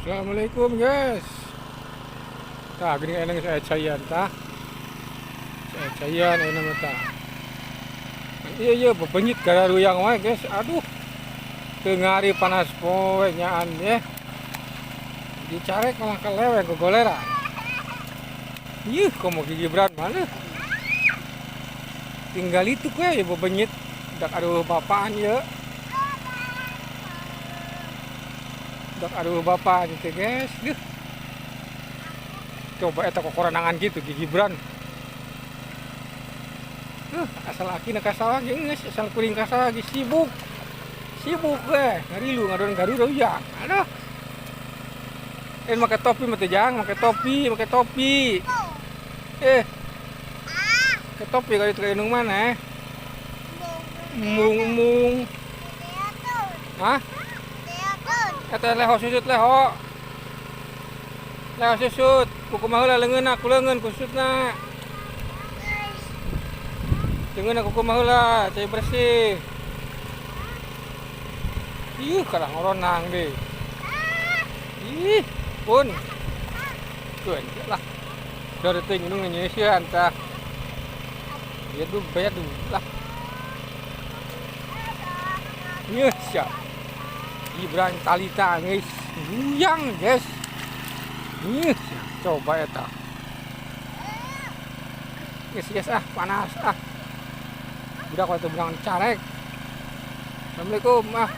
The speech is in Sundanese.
Assalamualaikum, guys. Tah, gini aya geus aya caian tah. Aya caian ayeuna mah tah. Iya iya, bebenyit gararuyang wae, guys. Aduh. Teu ngari panas poe nyaan ye. Dicarek malah kaleweng gogoleran. Ih, komo Gibran mana? Tinggal itu kue ya bebenyit. Dak aduh bapaan ya. Dak aduh bapak gitu, guys. Duh. Coba eta kokoranangan gitu Gibran. Asal aki na kasawah ge geus, asal kuring kasawah ge sibuk. Sibuk we, ngarilu ngadon garuruyang. Aduh. Eh, make topi mah teh jang, make topi, make topi. Eh. Make topi kali itu indung mana? Embung-embung. Hah? Eta leho susut leho. Leho susut, ku kumaha heula leungeunna, ku leungeun ku susutna. Leungeunna ku kumaha heula, cai bersih. Ih, kalah ngoronang deh. Ih, pun. Keun lah. Dari teuing nu nyeusian tah. Dia du bayar du lah. Nyeus ya. Gibran Talita guys, guyang, guys. Nyeus ya. Coba eta. Guys, guys, ah, panas ah. Budak waktu bilang carek. Assalamualaikum ah.